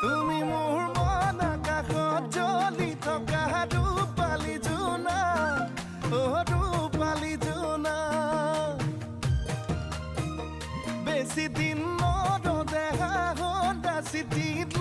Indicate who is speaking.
Speaker 1: তুমি মোৰ মন আকাশত জ্বলি থকা ৰূপালী জোনা, অ ৰূপালী জোনা। বেছি দিন নৰদেহা হণ্ডা চিটিত